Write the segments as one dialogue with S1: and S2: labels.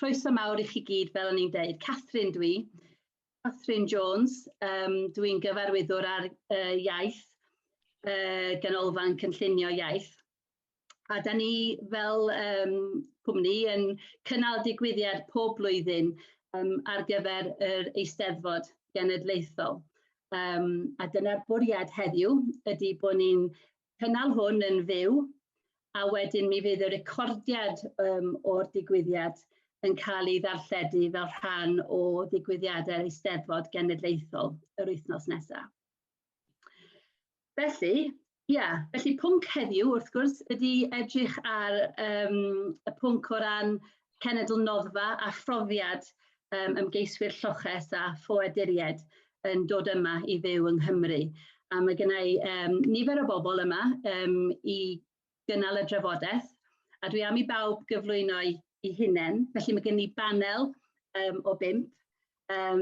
S1: Croeso mawr i chi gyd, fel o'n i'n deud. Catherine dwi, Catherine Jones, dwi'n gyfarwyddwr ar iaith, Ganolfan Cynllunio Iaith. A da ni fel cwmni yn cynnal digwyddiad pob blwyddyn ar gyfer yr Eisteddfod Genedlaethol. A dyna'r bwriad heddiw, ydy bod ni'n cynnal hwn yn fyw, a wedyn mi fydd y recordiad o'r digwyddiad yn cael ei ddarlledu fel rhan o ddigwyddiadau'r Eisteddfod Genedlaethol yr wythnos nesaf. Felly, ia, felly pwnc heddiw, wrth gwrs, ydy edrych ar y pwnc o ran cenedl noddfa a phrofiad ymgeiswyr lloches a ffoaduriaid yn dod yma i fyw yng Nghymru. A mae genna i nifer o bobl yma i gynnal y drafodaeth, a dwi am i bawb gyflwyno eu hunain. Felly mae gen i banel o 5,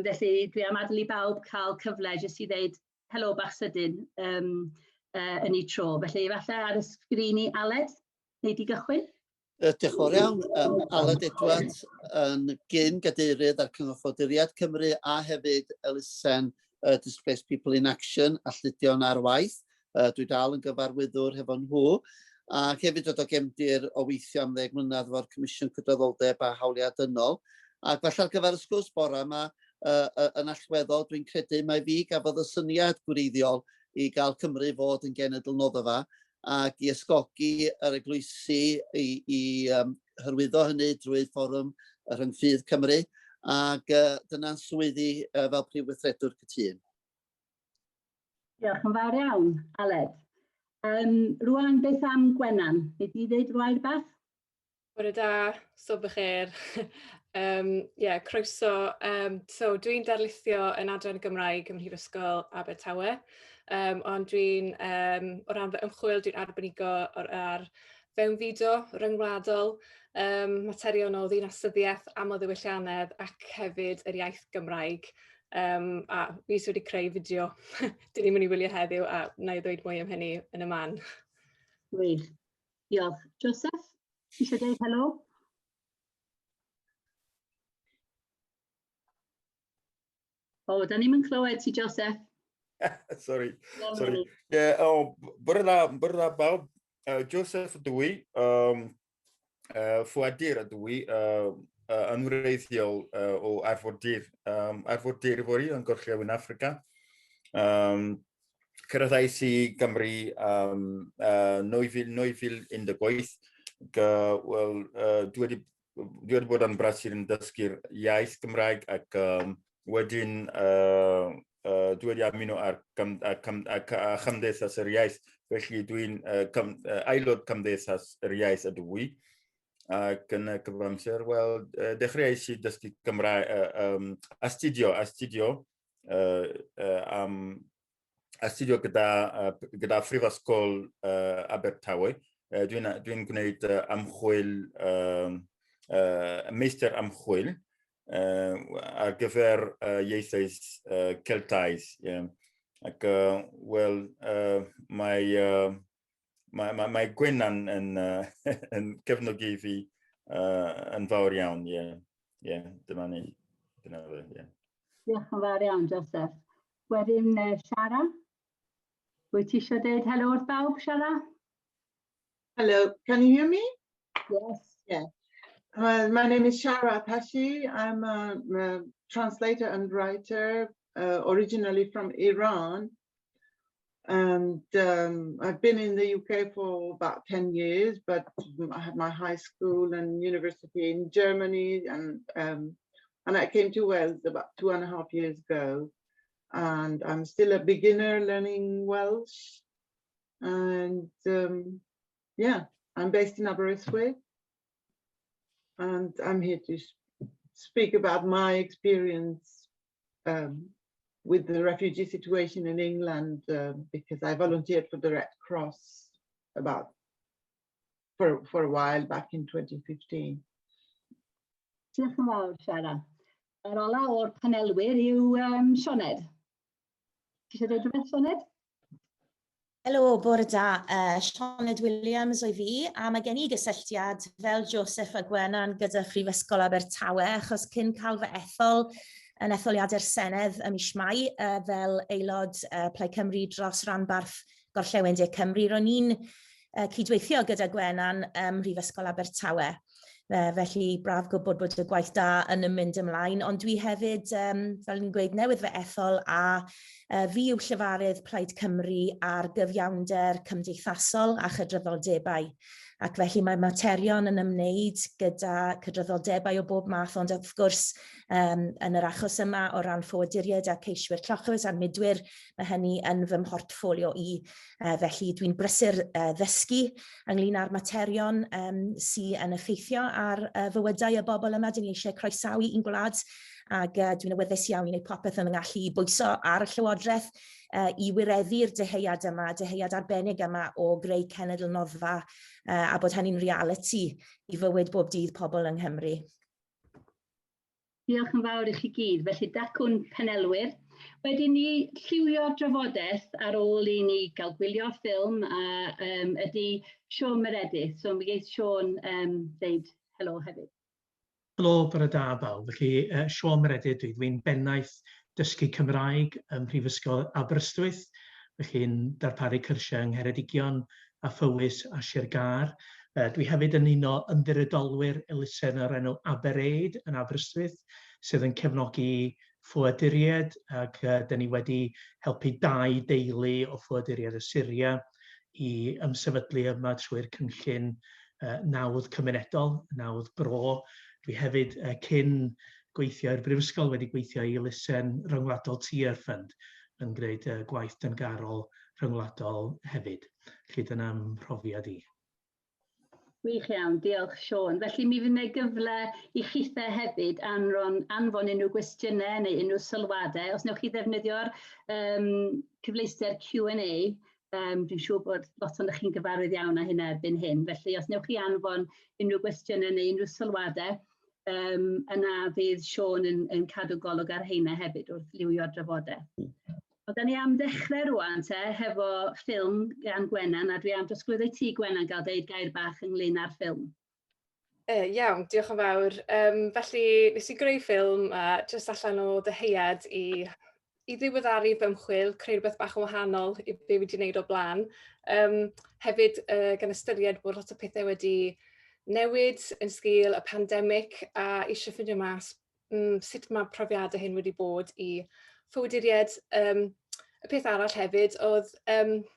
S1: felly dwi am adael i bawb cael cyfle jyst i ddeud helo bach sydyn yn ei tro. Felly efallai ar y sgrin i Aled, neu di gychwyn?
S2: Diolch yn fawr iawn. Aled Edwards yn gyn gadeirydd ar Cyngor Ffoaduriaid Cymru a hefyd elusen Displaced People in Action, Alltudion ar Waith. Dwi dal yn gyfarwyddwr hefo nhw. Ac hefyd dod o gefndir o weithio am 10 mlynedd efo'r Comisiwn Cydraddoldeb a Hawliau Dynol. Ac falle ar gyfer y sgwrs bore yma, yn allweddol, dwi'n credu mai fi gafodd y syniad gwreiddiol i gael Cymru fod yn genedl noddfa ac i ysgogi yr eglwysi i hyrwyddo hynny drwy Fforwm y Rhyngffydd Cymru, ac dyna'n swyddi fel Prif Weithredwr Cytûn.
S1: Diolch yn fawr iawn, Aled. Rwan, beth am Gwenan? Nei di ddeud rhywbeth bach?
S3: Bore da, so b'khair. Yeah, croeso. So dwi'n darlithio yn Adran y Gymraeg ym Mhrifysgol Abertawe, ond dwi'n, o ran fy ymchwil, dwi'n arbenigo ar fewnfudo ryngwladol, materion o ddinasyddiaeth, amlddiwylliannedd ac hefyd yr iaith Gymraeg. A fi sydd wedi creu fideo dyn ni'n mynd i wylio heddiw, a wna i ddweud mwy am hynny yn y man.
S1: Wych. Diolch. Joseph, ti eisiau dweud helo? O, da ni'n clywed ti, Joseph.
S4: Sorry, sorry. Yeah, oh, bore da, bore da bawb. Joseph ydw i, ffoadur ydw i, yn wreiddiol o arfordir Ivory yn Gorllewin Affrica. Cyrhaeddais i Gymru 2018. Wel, dwi wedi bod yn brysur yn dysgu'r iaith Gymraeg ac wedyn dwi wedi ymuno â'r â Chymdeithas yr Iaith. Felly dwi'n aelod Cymdeithas yr Iaith ydw i. Ac yn y cyfamser, wel, dechreuais i dysgu Cymraeg, astudio am astudio gyda Phrifysgol Abertawe. Dwi'n gwneud ymchwil, meistr ymchwil ar gyfer ieithoedd Celtaidd. Yeah. Ac, wel, mae Gwenan yn cefnogi fi yn fawr iawn. Yeah, dyma ni. Dyna fe, yeah.
S1: Diolch yn fawr iawn, Joseph. Wedyn, Siara, wyt ti eisiau dweud helo wrth bawb, Siara?
S5: Hello, can you hear me?
S1: Yes.
S5: Yeah. My name is Shara Atashi. I'm a translator and writer, originally from Iran. And I've been in the UK for about 10 years, but I had my high school and university in Germany, and I came to Wales about 2.5 years ago. And I'm still a beginner learning Welsh. And yeah, I'm based in Aberystwyth. And I'm here to speak about my experience with the refugee situation in England, because I volunteered for the Red Cross for a while back in 2015.
S1: Diolch yn fawr, Siara. Yr ola o'r panelwyr yw Sioned. Ti eisiau dweud rhywbeth, Sioned?
S6: Helo, bore da. Sioned Williams o'i fi, a mae gen i gysylltiad fel Joseph a Gwenan gyda Phrifysgol Abertawe, achos cyn cael fy ethol yn etholiadau'r Senedd ym mis Mai fel aelod Plaid Cymru dros ranbarth Gorllewin De Cymru, ro'n i'n cydweithio gyda Gwenan ym Mhrifysgol Abertawe. Felly braf gwybod bod y gwaith da yn mynd ymlaen, ond dwi hefyd, fel ni'n gweud, newydd fy ethol a fi yw llefarydd Plaid Cymru ar gyfiawnder cymdeithasol a chydraddoldebau. Ac felly mae materion yn ymwneud gyda cydraddoldebau o bob math, ond wrth gwrs yn yr achos yma o ran ffoaduriaid a ceiswyr lloches a'r mudwyr, mae hynny yn fy mhortffolio i. Felly dwi'n brysur ddysgu ynglyn â'r materion sydd yn effeithio ar fywydau y bobl yma. Dyn ni eisiau croesawu i'n gwlad ac dwi'n awyddus iawn i wneud popeth yn fy ngallu i bwyso ar y Llywodraeth i wireddu'r dyheuad yma, dyheuad arbennig yma o greu cenedl noddfa a bod hynny'n realiti i fywyd bob dydd pobl yng Nghymru.
S1: Diolch yn fawr i chi gyd. Felly dacwn panelwyr. Wedyn ni lliwio'r drafodaeth ar ôl i ni gael gwylio ffilm a ydy Siôn Meredydd. So mi geith Siôn ddeud helo hefyd.
S7: Helo, bore da bawb. Felly Siôn Meredydd dwi. Dwi'n bennaeth dysgu Cymraeg ym Mhrifysgol Aberystwyth. Felly'n darparu cyrsiau yng Ngheredigion a Phowys a Sir Gâr. Dwi hefyd yn un o ymddiriedolwyr elusen o'r enw AberAid yn Aberystwyth, sydd yn cefnogi ffoaduriaid, ac dyn ni wedi helpu 2 deulu o ffoaduriaid o Syria i ymsefydlu yma trwy'r cynllun nawdd cymunedol, nawdd bro. Dwi hefyd cyn gweithio i'r Brifysgol wedi gweithio i elusen ryngwladol Tear Fund yn gwneud gwaith dyngarol rhyngwladol hefyd. Felly dyna'n mhrofiad i.
S1: Wych iawn, diolch Siôn. Felly mi fydd 'na gyfle i chithe hefyd anfon unrhyw gwestiynau neu unrhyw sylwadau. Os wnewch chi ddefnyddio'r cyfleuster Q&A, dwi'n siŵr bod lot ohonoch chi'n gyfarwydd iawn â hynna erbyn hyn. Felly os wnewch chi anfon unrhyw gwestiynau neu unrhyw sylwadau, yna fydd Siôn yn cadw golwg ar heina hefyd wrth liwio'r drafodaeth. O, da ni am ddechrau rwan te, hefo ffilm gan Gwenan, a dwi am drosglwyddo i ti, Gwenan, gael deud gair bach ynglyn â'r ffilm.
S3: Iawn, diolch yn fawr. Felly, nes i greu ffilm jyst allan o dyheuad i ddiweddaru fy ymchwil, creu rhywbeth bach yn wahanol i be fi wedi gwneud o blaen. Hefyd, gan ystyried bod lot o pethau wedi newid yn sgil y pandemig a eisiau ffindio mas sut mae profiadau hyn wedi bod i ffoaduriaid. Y peth arall hefyd oedd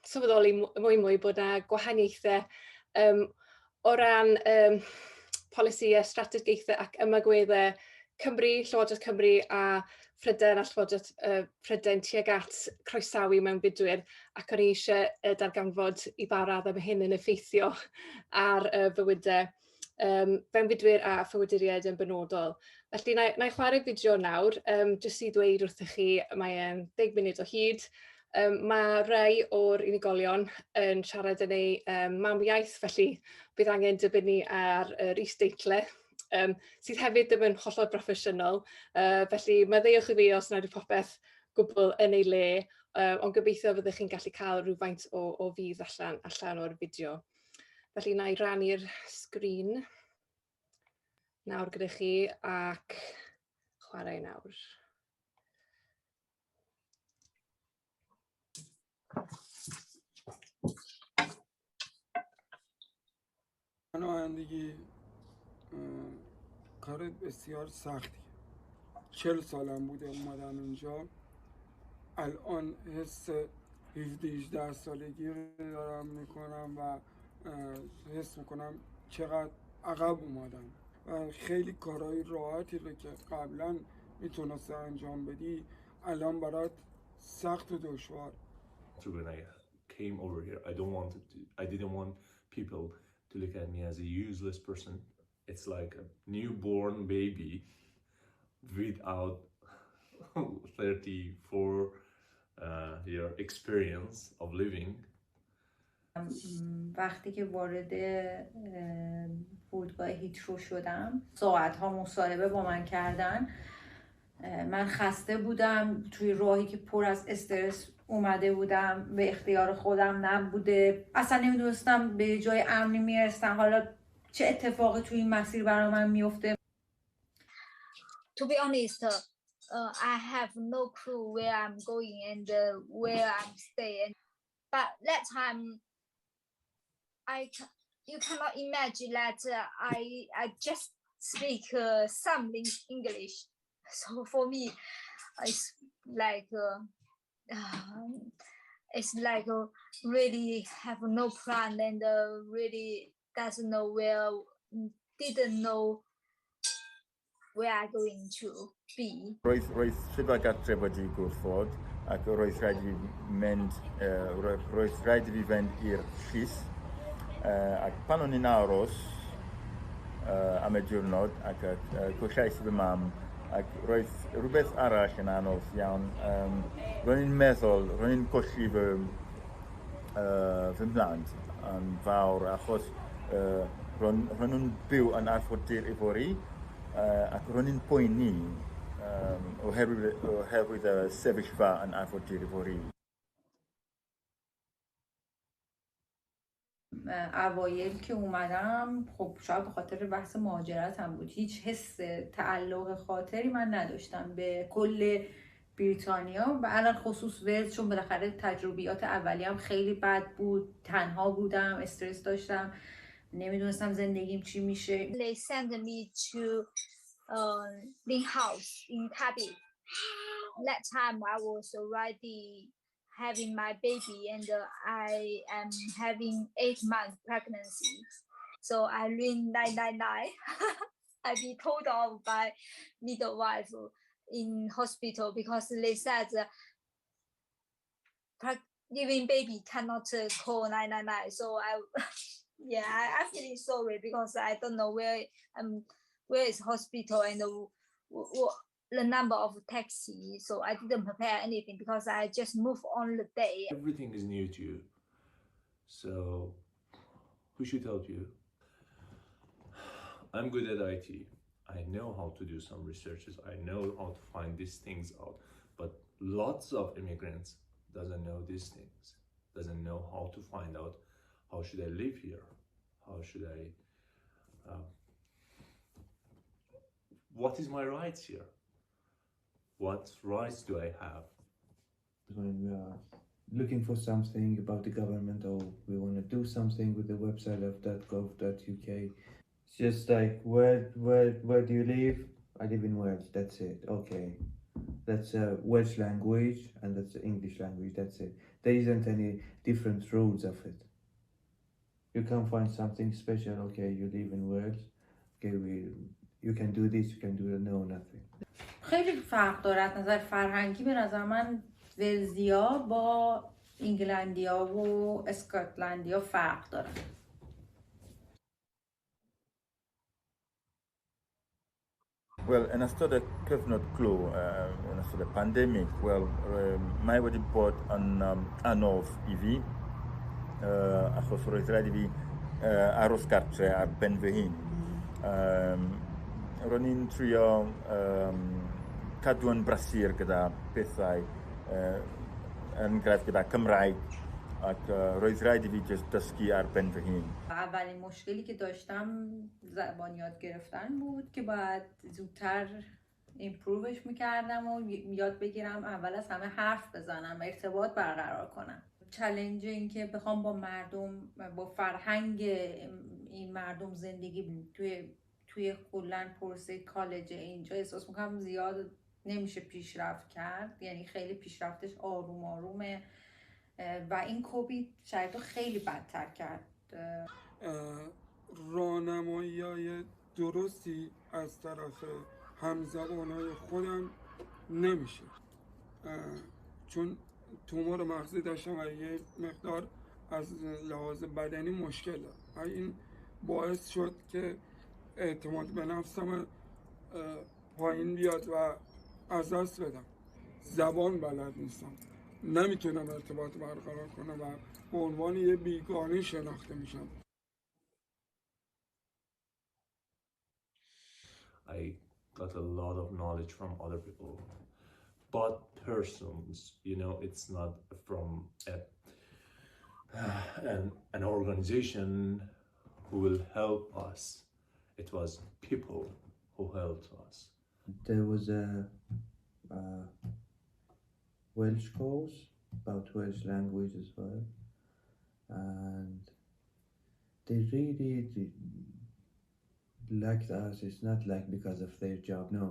S3: sylweddoli mwy mwy bod yna gwahaniaethau o ran polisïau, strategaethau ac ymagweddau Cymru, Llywodraeth Cymru a Phrydain a Llywodraeth Prydain tuag at croesawu mewnfudwyr, ac o'n i eisiau darganfod i ba raddau mae hyn yn effeithio ar fywydau fewnfudwyr a ffoaduriaid yn benodol. Felly na i chwarae fideo nawr, jyst i ddweud wrthych chi, mae e'n 10 munud o hyd. Mae rai o'r unigolion yn siarad yn eu mamiaith, felly bydd angen dibynnu ar yr isdeitlau, sydd hefyd ddim yn hollol broffesiynol. Felly maddeuwch i fi os nad yw popeth gwbl yn ei le, ond gobeithio fyddwch chi'n gallu cael rhywfaint o fudd allan o'r fideo. Felly na i rannu'r sgrin nawr gyda chi ac chwarae nawr.
S8: پناهندگی کار بسیار سختی. 40 سالم بوده اومدم اینجا. الان حس 17-18 سالگی رو دارم میکنم و حس میکنم چقدر عقب اومدم و خیلی کارهای راحتی رو که قبلا میتونستی انجام بدی الان برات سخت و دشوار.
S9: When I came over here, I didn't want people to look at me as a useless person. It's like a newborn baby without 34 year experience of living.
S10: وقتی که وارد فرودگاه هیترو شدم، ساعتها مصاحبه با من کردن. من خسته بودم، توی راهی که پر از استرس اومده بودم، به اختیار خودم نبوده، اصلا نمیدونستم به جای امنی میرسم، حالا چه اتفاقی توی این مسیر برای من میفته.
S11: To be honest, I have no clue where I'm going and where I'm staying. But that time, you cannot imagine that I just speak some English. So for me, it's like really have no plan and really doesn't know where, didn't know where I'm going to be.
S4: Roedd Swyddfa Gartref wedi gwrthod ac roedd rhaid i fi mynd, roedd rhaid i fi fynd i'r llys. Ac pan o'n i'n aros am y diwrnod ac collais fy mam, ac roedd rhywbeth arall yn anodd iawn. Ro'n i'n meddwl, ro'n i'n colli fy mhlant yn fawr achos ro'n nhw'n byw yn arfordir Ifori ac ro'n i'n poeni oherwydd y sefyllfa yn arfordir Ifori.
S10: اوایل که اومدم خب شاید به خاطر بحث مهاجرت هم بود، هیچ حس تعلق خاطری من نداشتم به کل بریتانیا و الان خصوص ولز، چون بالاخره تجربیات اولیه‌ام خیلی بد بود، تنها بودم، استرس داشتم، نمیدونستم زندگیم چی میشه.
S11: They sent me to Lynn House in Cardiff. That time I was already having my baby and I am having 8 month pregnancy. So I ring 999. I be told off by midwife in hospital because they said giving baby cannot call 999. So I, yeah, I feeling sorry because I don't know where is hospital and the number of taxi. So I didn't prepare anything because I just moved on the day.
S9: Everything is new to you. So who should help you? I'm good at IT. I know how to do some researches. I know how to find these things out. But lots of immigrants doesn't know these things, doesn't know how to find out how should I live here? How should I, what is my rights here? What rights do I have?
S12: When we are looking for something about the government or we want to do something with the website of .gov.uk, it's just like, where do you live? I live in Wales, that's it, okay. That's a Welsh language and that's the English language, that's it. There isn't any different rules of it. You can find something special, okay, you live in Wales, okay, you can do this, you can do that, no, nothing.
S10: خیلی فرق داره از نظر فرهنگی. به نظر من ولزیا با انگلندیا و اسکاتلندیا فرق داره.
S4: Wel, yn ystod y cyfnod clo, yn ystod y pandemig, wel, mae wedi bod yn anodd i fi, achos roedd rhaid i fi aros gartre ar ben fy hun. Ro'n i'n trio cadw yn brysur gyda pethau, enghraifft gyda Cymraeg, ac roedd rhaid i fi jyst dysgu ar ben fy hun.
S10: اولین مشکلی که داشتم زبان یاد گرفتن بود که باید زودتر ایمپرووش میکردم و یاد بگیرم اول از همه حرف بزنم و ارتباط برقرار کنم. چالش این که بخوام با مردم، با فرهنگ این مردم زندگی توی کلاً پروسه کالج اینجا احساس میکنم زیاد نمیشه پیشرفت کرد، یعنی خیلی پیشرفتش آروم آرومه و این کووید شاید رو خیلی بدتر کرد.
S8: راهنمایی‌های درستی از طرف همزبان‌های خودم نمیشه، چون تومور مغزی داشتم و یه مقدار از لحاظ بدنی مشکل دارم و این باعث شد که اعتماد به نفسم پایین بیاد و از دست بدم. زبان بلد نیستم، نمیتونم ارتباط برقرار کنم و به عنوان یه بیگانه شناخته میشم.
S9: I got a lot of knowledge from other people, but persons, you know, it's not from a, an, an organization who will help us. It was people who helped us.
S12: There was a, a Welsh course about Welsh language as well, and they really liked us. It's not like because of their job, no.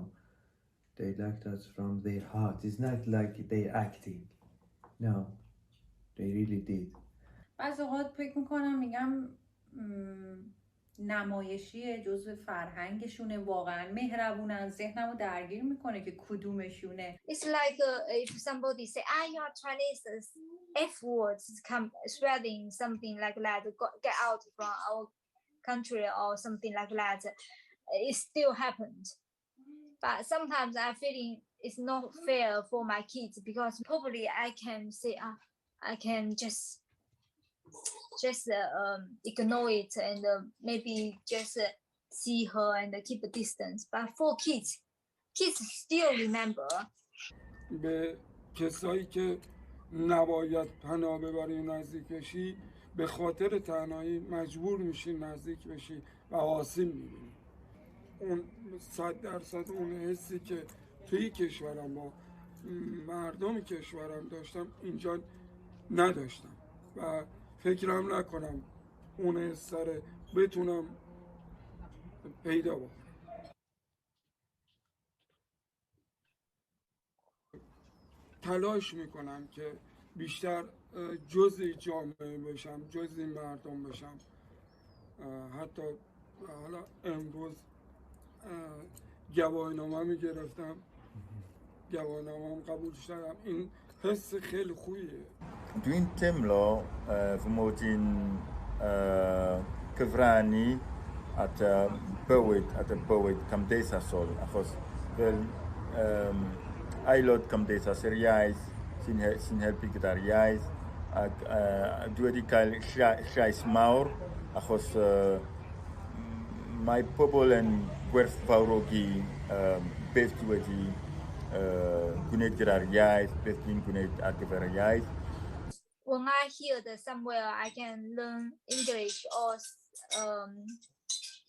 S12: They liked us from their heart. It's not like they acting. No, they really did.
S10: بعضی اوقات فکر میکنم میگم نمایشیه، جزو فرهنگشونه، واقعا مهربونن، ذهنمو درگیر میکنه که کدومشونه.
S11: It's like if somebody say, ah, you are Chinese, F words come spreading, something like that, get out from our country or something like that. It still happened. But sometimes I feeling it's not fair for my kids, because probably I can say, I can just ignore it and maybe just see her and keep a distance. But for kids, kids still remember.
S8: به کسایی که نباید پناه ببری نزدیک بشی، به خاطر تنهایی مجبور میشی نزدیک بشی و آسیب میبینی. اون 100% اون حسی که توی کشورم با مردم کشورم داشتم اینجا نداشتم و فکرم نکنم اون حس رو بتونم پیدا بکنم. تلاش میکنم که بیشتر جزء جامعه بشم، جزء مردم بشم. حتی حالا امروز گواهینامه میگرفتم، گواهینامه هم قبول شدم. این حس خیلی خوبیه.
S4: Dwi'n teimlo fy mod i'n cyfrannu at y bywyd, at y bywyd cymdeithasol, achos fel aelod Cymdeithas yr Iaith sy'n sy helpu gyda'r iaith, ac dwi wedi cael llais mawr, achos mae pobl yn gwerthfawrogi beth dwi wedi gwneud gyda'r iaith, beth dwi'n gwneud ar gyfer y iaith.
S11: When I hear that somewhere I can learn English or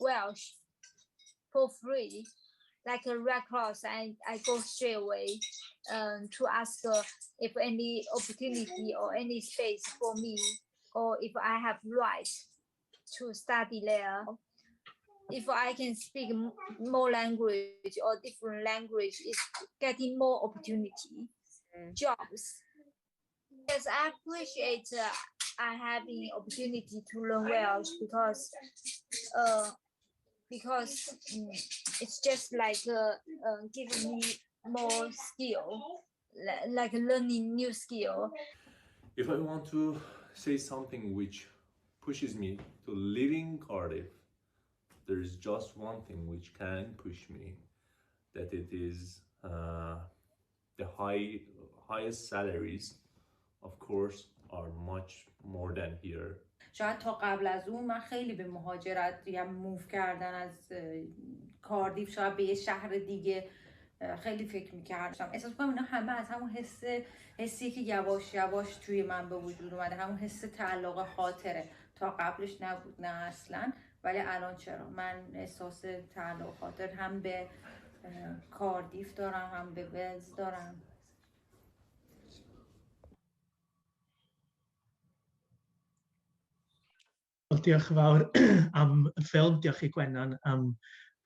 S11: Welsh for free, like a Red Cross, I go straight away to ask if any opportunity or any space for me, or if I have right to study there. If I can speak more language or different language, it's getting more opportunity, jobs. Yes, I appreciate I having opportunity to learn Welsh because it's just like giving me more skill, like learning new skill.
S9: If I want to say something which pushes me to leaving Cardiff, there is just one thing which can push me, that it is the highest salaries, of course, are much more than here.
S10: شاید تا قبل از اون من خیلی به مهاجرت یا move کردن از کاردیف شاید به یه شهر دیگه خیلی فکر می‌کردم. احساس می‌کنم اینا همه از همون حسی که یواش یواش توی من به وجود اومده، همون حس تعلق خاطره. تا قبلش نبود، نه اصلا، ولی الان چرا من احساس تعلق خاطر هم به کاردیف دارم هم به ولز دارم.
S7: Wel, diolch yn fawr am y ffilm, diolch i Gwenan am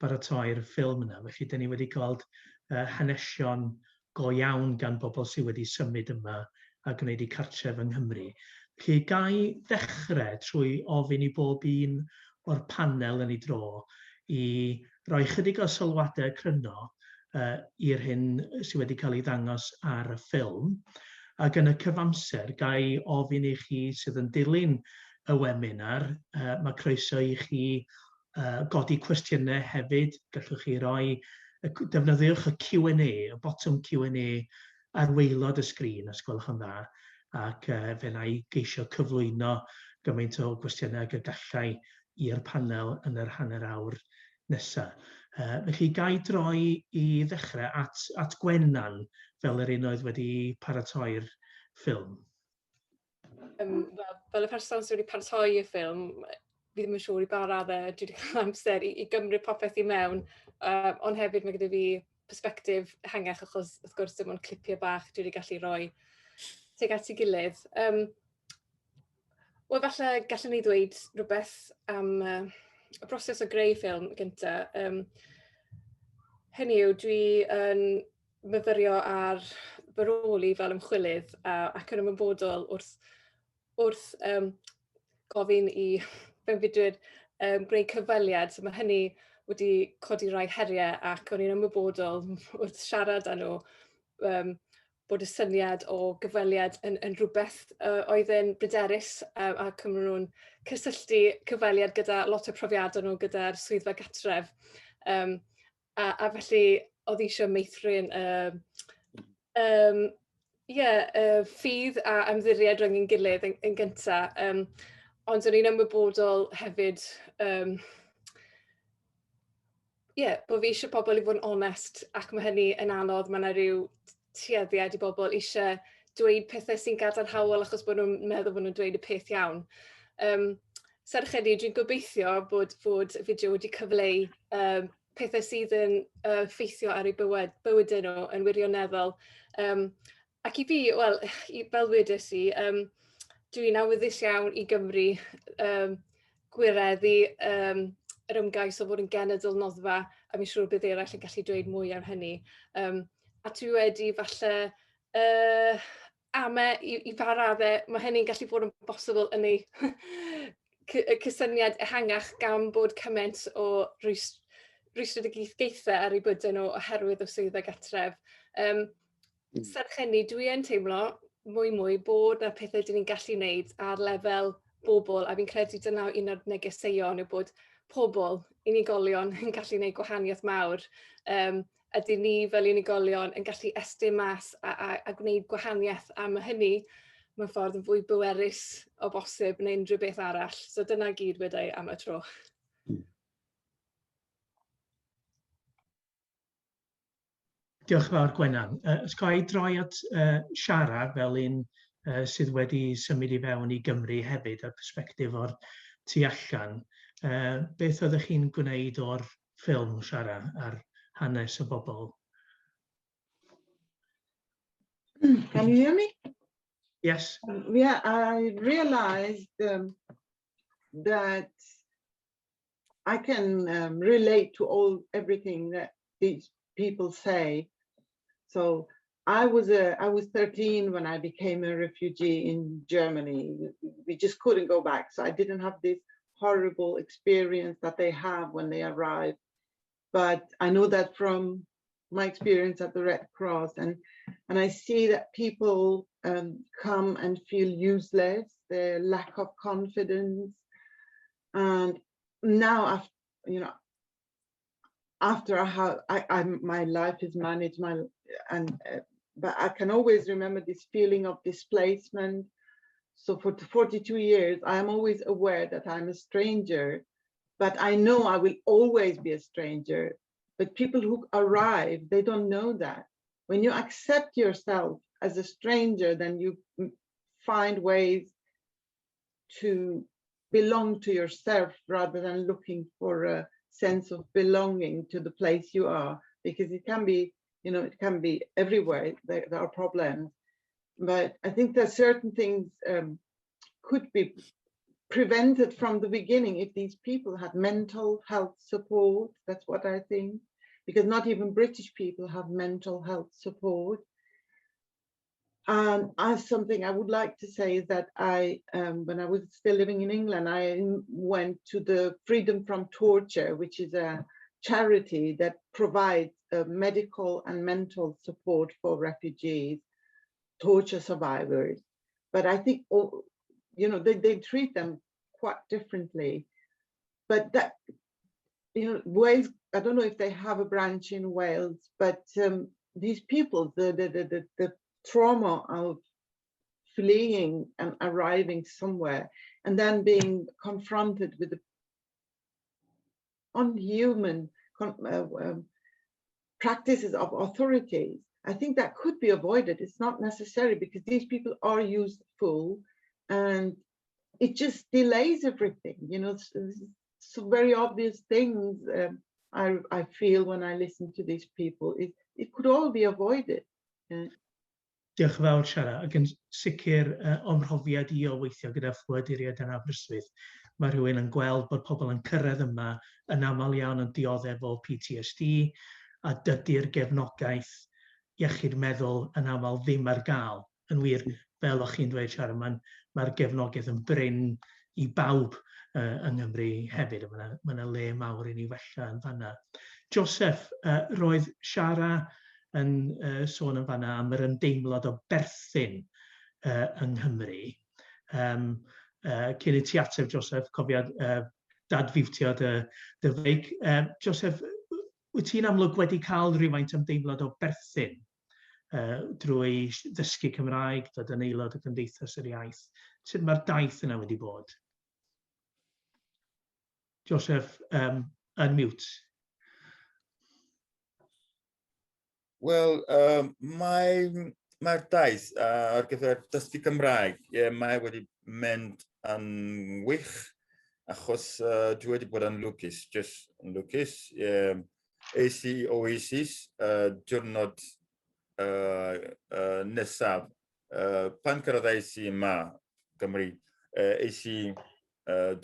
S7: baratoi'r ffilm yna. Felly, dyn ni wedi gweld hanesion go iawn gan bobl sydd wedi symud yma a gwneud eu cartref yng Nghymru. Felly, ga i ddechrau trwy ofyn i bob un o'r panel yn ei dro i roi chydig o sylwadau cryno i'r hyn sydd wedi cael ei ddangos ar y ffilm. Ac yn y cyfamser, ga i ofyn i chi sydd yn dilyn y webinar, mae croeso i chi godi cwestiynau hefyd. Gallwch chi roi, defnyddiwch y Q&A, y botwm Q&A ar waelod y sgrin, os gwelwch yn dda, ac fe wna i geisio cyflwyno gymaint o gwestiynau ag y gallai i'r panel yn yr hanner awr nesaf. Felly ga i droi i ddechrau at Gwenan fel yr un oedd wedi paratoi'r ffilm.
S3: Wel, fel y person sydd wedi paratoi y ffilm, fi ddim yn siŵr i ba raddau dwi wedi cael amser i gymryd popeth i mewn, ond hefyd mae gyda fi perspectif ehangach achos wrth gwrs dim ond clipiau bach dwi wedi gallu rhoi tuag at ei gilydd. Wel, falle gallwn ni ddweud rhywbeth am y broses o greu ffilm gyntaf. Hynny yw, dwi yn myfyrio ar fy rôl i fel ymchwilydd ac yn ymwybodol wrth gofyn i fewnfudwyr gwneud cyfweliad. So mae hynny wedi codi rai heriau ac o'n i'n ymwybodol wrth siarad â nhw bod y syniad o gyfweliad yn rhywbeth oedd yn bryderus ac maen nhw'n cysylltu cyfweliad gyda lot o profiadau nhw gyda'r swyddfa gatref. A felly oedd eisiau meithrin yeah, ffydd a ymddiried rhwng ein gilydd yn gyntaf. Ond o'n i'n ymwybodol hefyd yeah, bod fi eisiau pobl i fod yn onest ac mae hynny yn anodd. Mae yna rhyw tueddiad i bobl eisiau dweud pethau sy'n gadarnhaol achos bod nhw'n meddwl bod nhw'n dweud y peth iawn. Serch hynny, dwi'n gobeithio bod y fideo wedi cyfleu pethau sydd yn ffeithio ar eu bywydau nhw yn wirioneddol. Ac i fi, wel, fel wedes i, dwi'n awyddus iawn i Gymru gwireddu yr ymgais o fod yn genedl noddfa, a fi'n siŵr bydd eraill yn gallu dweud mwy am hynny. A dwi wedi falle ame i ba raddau mae hynny'n gallu bod yn bosibl yn ei cysyniad ehangach gan bod cymaint o rwystredigaethau ar eu bywydau nhw oherwydd y swyddfa gartref. Serch hynny, dwi yn teimlo mwy bod na pethau dyn ni'n gallu wneud ar lefel bobl, a fi'n credu dyna un o'r negeseuon yw bod pobl, unigolion yn gallu gwneud gwahaniaeth mawr. Ydy ni fel unigolion yn gallu estyn mas a gwneud gwahaniaeth, a mae hynny mewn ffordd yn fwy bwerus o bosib neu unrhyw beth arall. So dyna gyd wedai am y tro.
S7: Diolch yn fawr, Gwenan. Os ga i droi at Siara fel un sydd wedi symud i fewn i Gymru hefyd, a persbectif o'r tu allan. Beth oeddech chi'n gwneud o'r ffilm, Siara, ar hanes y bobl?
S5: Can you hear me?
S7: Yes.
S5: Yeah, I realized that I can relate to everything that these people say. So I was 13 when I became a refugee in Germany. We just couldn't go back. So I didn't have this horrible experience that they have when they arrive. But I know that from my experience at the Red Cross, and I see that people come and feel useless, their lack of confidence. And now, after, you know, after I have, I, my life is managed, my, and but I can always remember this feeling of displacement. So for 42 years, I am always aware that I'm a stranger, but I know I will always be a stranger. But people who arrive, they don't know that. When you accept yourself as a stranger, then you find ways to belong to yourself rather than looking for a sense of belonging to the place you are, because it can be, you know, it can be everywhere. There are problems. But I think that certain things could be prevented from the beginning if these people had mental health support. That's what I think, because not even British people have mental health support. And as something I would like to say is that when I was still living in England, I went to the Freedom from Torture, which is a charity that provides medical and mental support for refugees, torture survivors. But I think, you know, they treat them quite differently. But that, you know, Wales, I don't know if they have a branch in Wales, but these people, the trauma of fleeing and arriving somewhere and then being confronted with the unhuman practices of authorities. I think that could be avoided. It's not necessary because these people are useful and it just delays everything. You know, it's very obvious things I feel when I listen to these people. It could all be avoided. Yeah.
S7: Diolch yn fawr, Siara. Ac yn sicr o'm mhrofiad i o weithio gyda ffoaduriaid yn Aberystwyth, mae rhywun yn gweld bod pobl yn cyrraedd yma yn aml iawn yn dioddef o PTSD, a dydy'r gefnogaeth iechyd meddwl yn aml ddim ar gael. Yn wir, fel o'ch chi'n dweud, Siara, mae'r gefnogaeth yn brin i bawb yng Nghymru hefyd. Mae yna ma le mawr i ni wella yn fanna. Joseph, roedd Siara yn sôn yn fanna am yr ymdeimlad o berthyn yng Nghymru. Cyn i ti ateb, Joseph, cofia dadfiwtio dy feic. Joseph, wyt ti'n amlwg wedi cael rhywfaint ymdeimlad o berthyn drwy ddysgu Cymraeg, dod yn aelod o Gymdeithas yr Iaith? Sut mae'r daith yna wedi bod? Joseph, unmute.
S4: Wel, mae'r daith ar gyfer dysgu Cymraeg, yeah, mae wedi mynd yn wych, achos dwi wedi bod yn lwcus, just yn lwcus. Yeah. Es i Oasis diwrnod nesaf. Pan cyrraeddais i yma, Gymru, es i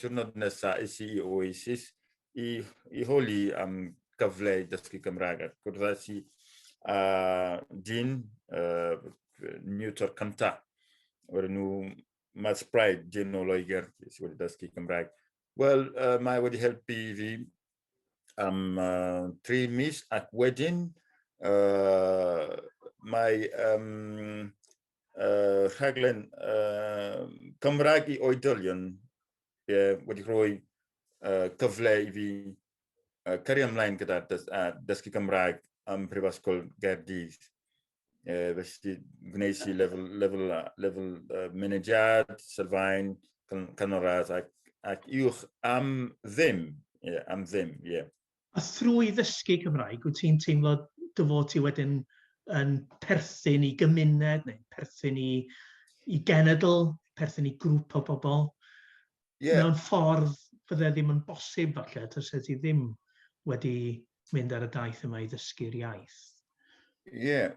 S4: diwrnod nesaf, es i Oasis i holi am gyfle i dysgu Cymraeg. A cwrddais i dyn, tutor cynta, o'r enw Matt Sprite, dyn o Loegr sydd wedi dysgu Cymraeg. Wel, mae wedi helpu fi am 3 mis ac wedyn mae rhaglen Cymraeg i oedolion, yeah, wedi rhoi cyfle i fi cario ymlaen gyda dysgu Cymraeg am Prifysgol Gaerdydd. Felly gwneud i lefel mynediad, sylfaen, canolradd ac uwch am ddim. Yeah, am ddim, ie. Yeah.
S7: A thrwy ddysgu Cymraeg, wyt ti'n teimlo dy fod ti wedyn yn perthyn i gymuned neu perthyn i genedl, perthyn i grŵp o bobl?
S4: Yeah.
S7: Mewn ffordd fydde ddim yn bosib falle, tase ti ddim wedi mynd ar y daith yma i ddysgu'r iaith.
S4: Ie. Yeah,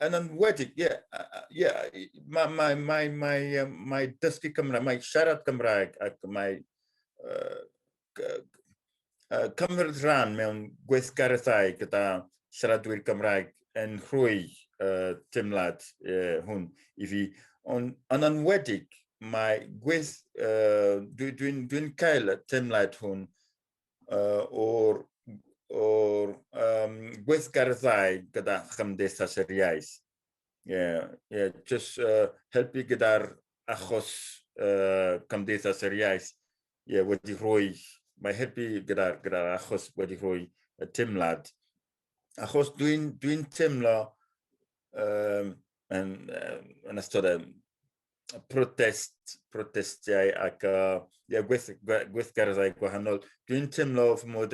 S4: yn enwedig, ie, yeah, mae dysgu Cymraeg, mae siarad Cymraeg ac mae cymryd rhan mewn gweithgareddau gyda siaradwyr Cymraeg yn rhoi teimlad hwn i fi. Ond yn enwedig, mae dwi'n cael y teimlad hwn o'r gweithgareddau gyda Chymdeithas yr Iaith. Yeah, just helpu gyda'r achos Cymdeithas yr Iaith, yeah, wedi rhoi, mae helpu gyda'r gyda achos wedi rhoi y teimlad. Achos dwi teimlo yn ystod y protestiau ac yeah, gweithgareddau gwahanol, dwi'n teimlo fy mod